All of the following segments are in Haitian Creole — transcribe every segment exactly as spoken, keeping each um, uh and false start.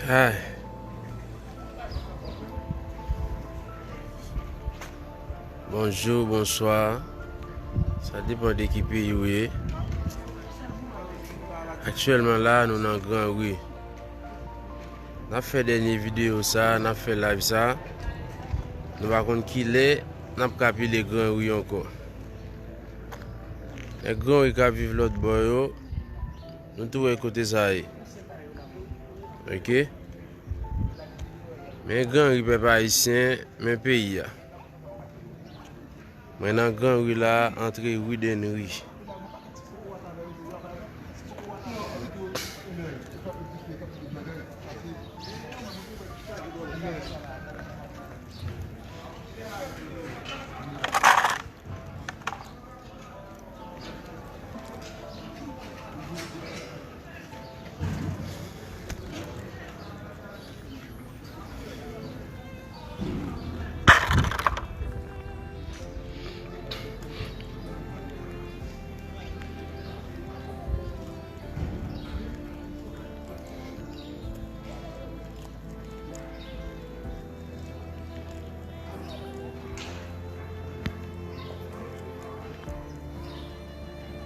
Ay. Bonjou, bonswa. Sa depann de ki peyi w ye. Aktyèlman la, nou nan Gran Ri. N ap fè dènye videyo sa, n ap fè live sa. Nou pa konn kilè n ap ka pile Gran Ri ankò. Nèg Gran Ri k ap viv lòt bò yo, nou tou wè kote sa ye. Oke? Men Gran Ri, pèp ayisyen, men peyi a. Mwen nan Gran Ri la, antre Ri Dènri.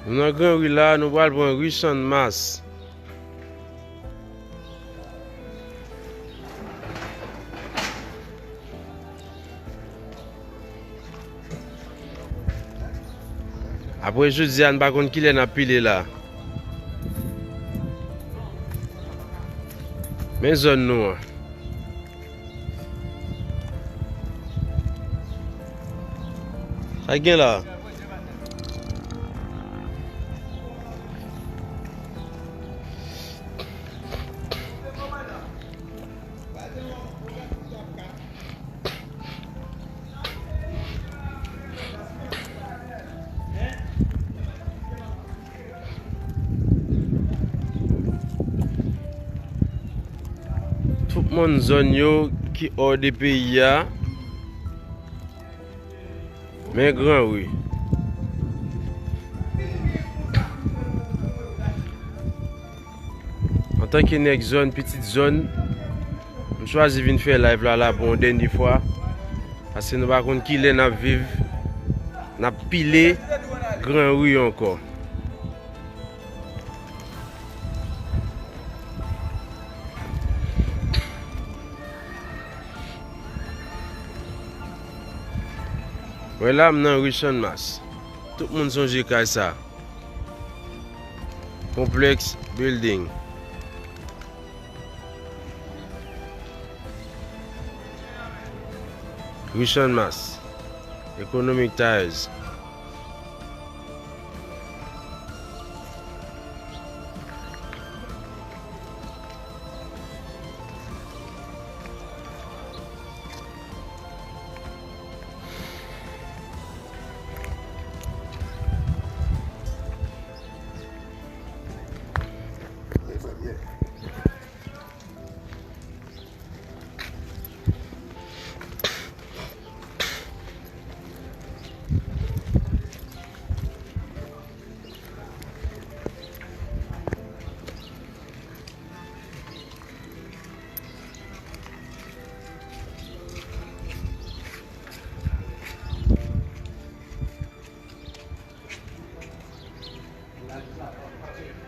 Nou nan Gran Ri la, nou pral pran Ri Channmas. Apre jodi a, n pa konn kilè n ap pile la. Men zòn nou an. Sa k gen la? Tout moun zòn yo ki hors de peyi a, men Gran Ri. Antanke nèg zòn, pitit zòn, m chwazi vin fè live la, la pou yon dènye fwa, paske nou pa konn kilè n ap viv, n ap pile Gran Ri ankò. Wè la, m nan Ri Channmas. Tout moun sonje kay sa. Complex Building. Ri Channmas. Economic Tires.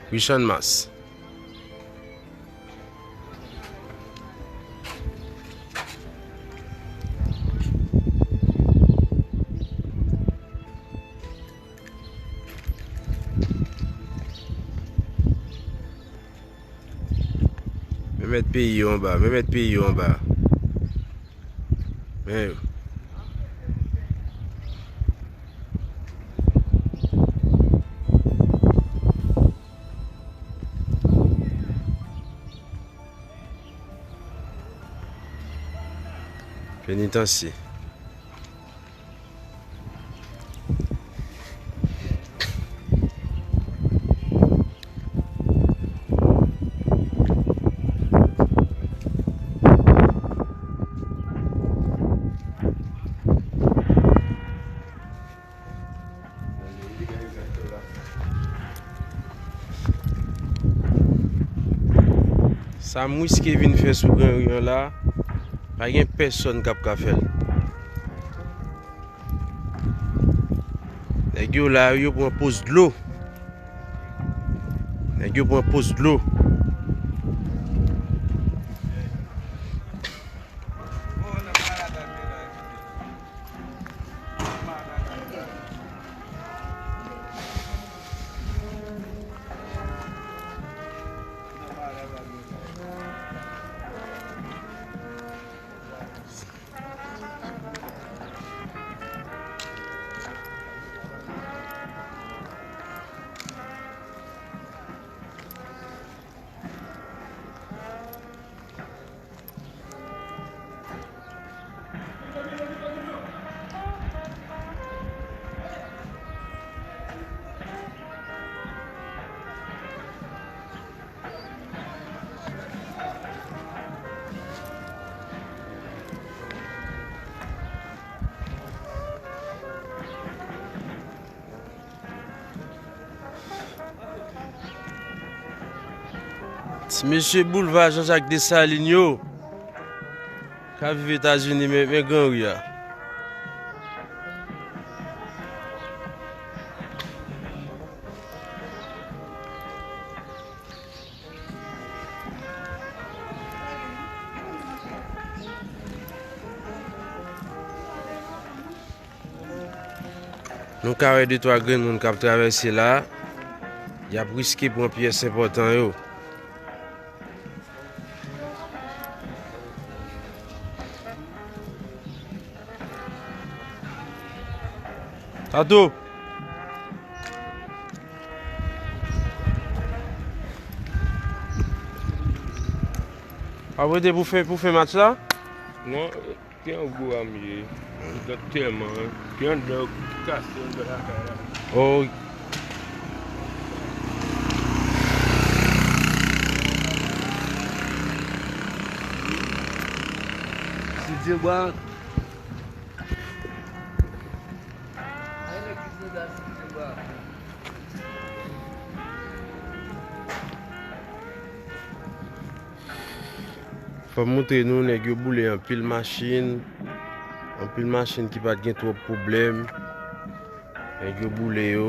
Ri Channmas. Men mèt peyi yo anba, men mèt peyi yo anba. Men yo. Penitansye. Sa m riske vin fè sou Granri an la, pa gen pèsonn k ap ka fè l. Nèg yo la, yo pran poz dlo. Nèg yo pran poz dlo. Ti mesye Boulva Jean-Jacques Dessalines yo k ap viv Etazini, men, men Granri a. Nou ka wè de twa grenn moun k ap travèse la. Y ap riske pran pyès enpòtan yo. Tato! W ap rete pou fen, pou fen match la? Non, se yon gwo ram ye. Egzakteman. Ki anndan yo kase anndan lakay la. Oh. Si Dye bwa. Fò m montre nou, nèg yo boule anpil machin, anpil machin ki pa t gen twòp pwoblèm, nèg yo boule yo.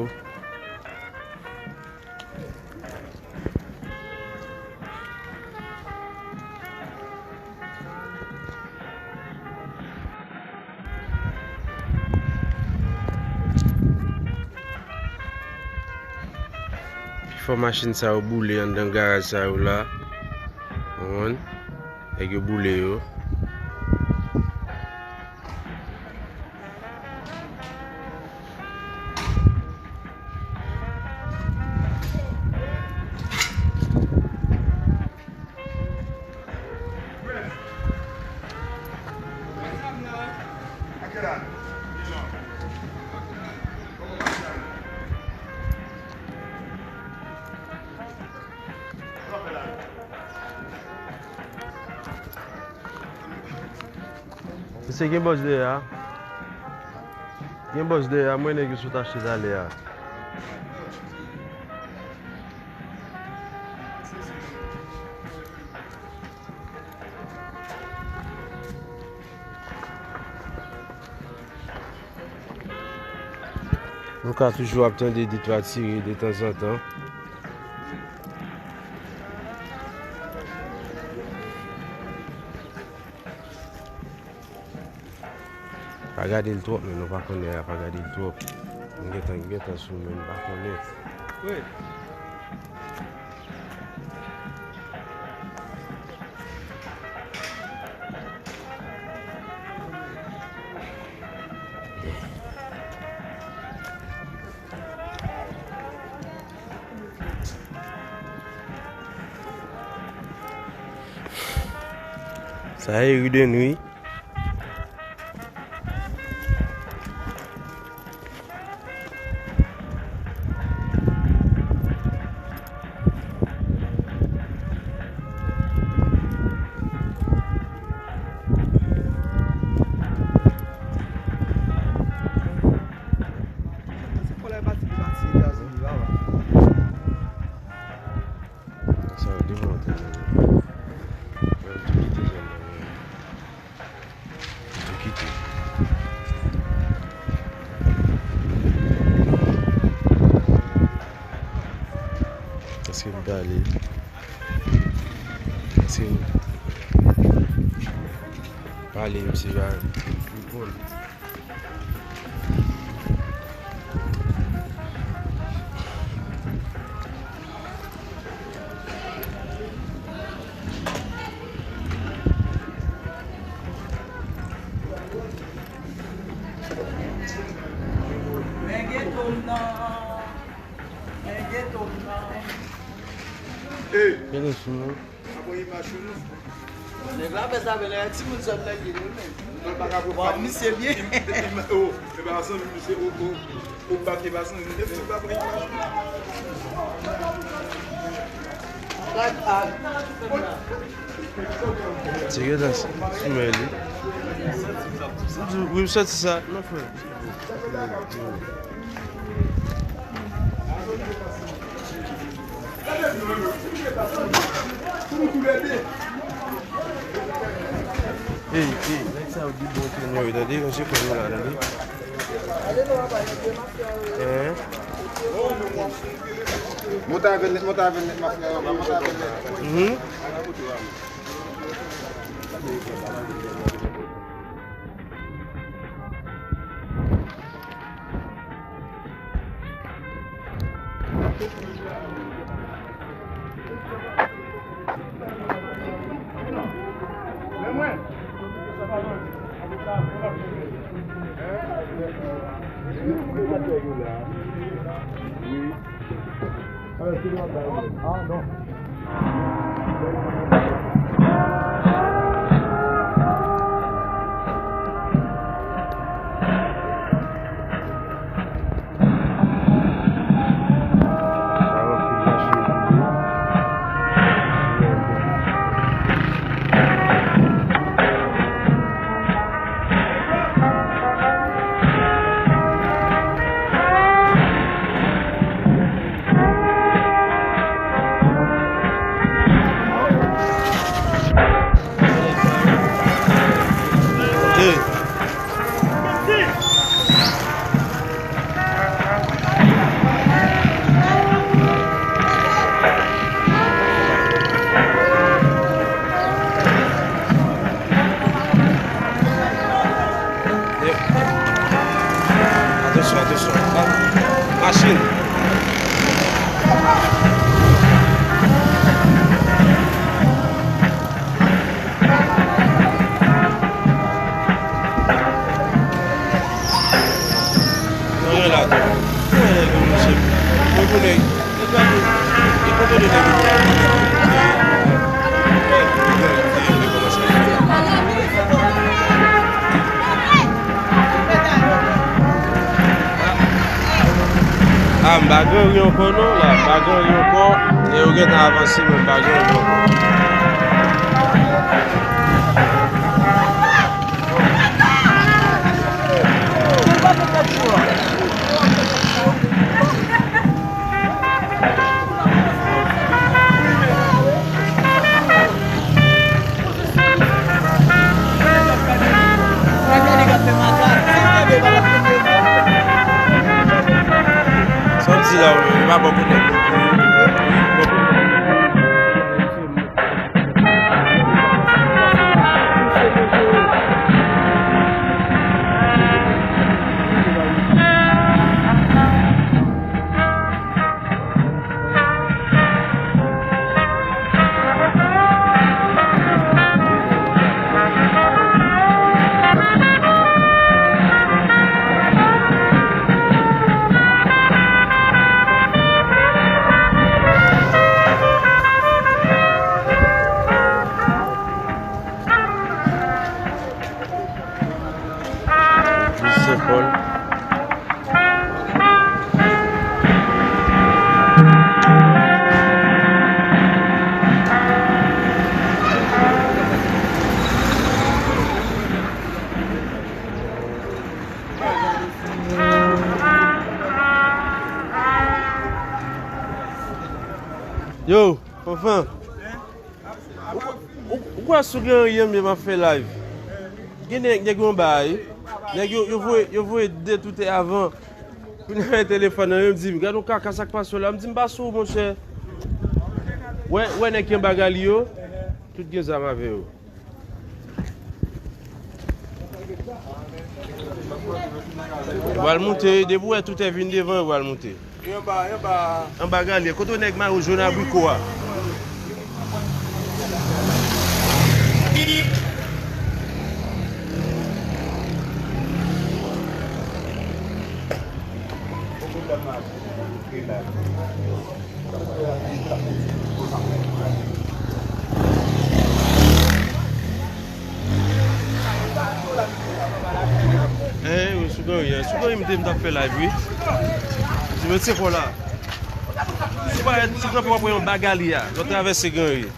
Pifò machin sa yo boule anndan garaj sa yo la. Konprann? Nèg yo boule yo. Mesye, gen bòs dèyè a. Gen bòs dèyè a, mwen nèg yo sot achte talè a. Nou ka toujou ap tande de twa tire de tanzantan. Pa gade l twòp, men nou pa konnen a, pa gade l twòp. M gentan, m gentan sou men, m pa konnen. Wi. Sa e ri de nwi. Sa yo demonte, men. Èske m pale? Èske m pale, misye va reponn? Men geto m nan. Men geto m nan. Hey! Gade sou nou. Nèg la fè sa avè nèg timoun sòt nèg li menm. Wa misye byen. Oh, e pa sanm misye, oh, oh, oh, bak e pa sanm misye pa pran imaj. Ti gentan sou men li. M di, wi, m santi sa. Non, frè. Ey, ey, nèg sa yo di bon ke nou yo, tande, ranje kò nou la, tande. Hein? Monte avè l nèt, monte avè l nèt, ma frè, monte avè l nèt. Mhm. Atansyon, atansyon. Machin. Nan men la tou. Nan men nèg yo, mesye. Yo pou nèg. E kote de nèg yo? A, m pa gen anyen ankò non, la, m pa gen anyen ankò. E yo gentan avanse, men m pa gen anyen ankò. Sa w di la, wi, pa bon pou nèg. Legliz Sen Pòl. Yo, Fanfan. Ou, ou, ou kwè si w gen anyen, men m ap fè live. Gen nèg, nèg yo anba a, wi. Nèg yo, yo voye, yo voye de toutè avan. Kounye a, telefòn nan, yo di m, "Gad yon kaka, sa k pase w la?" M di, "M pa sou ou, monchè." Wè, wè nèg ki anba gali yo, tout gen zam avè yo. Yo pral moute, depi w wè tout vin devan, yo pral moute. Anba, anba. Anba gali, kote nèg mayo jòn abriko a? Eh, wi, sou Ganri, eh, sou Ganri, m te, m t ap fè live, wi. Sou Mèt Senkò la. Sou pa, sou kanpe, w ap wè yon bagali a. Yo travèse Ganri.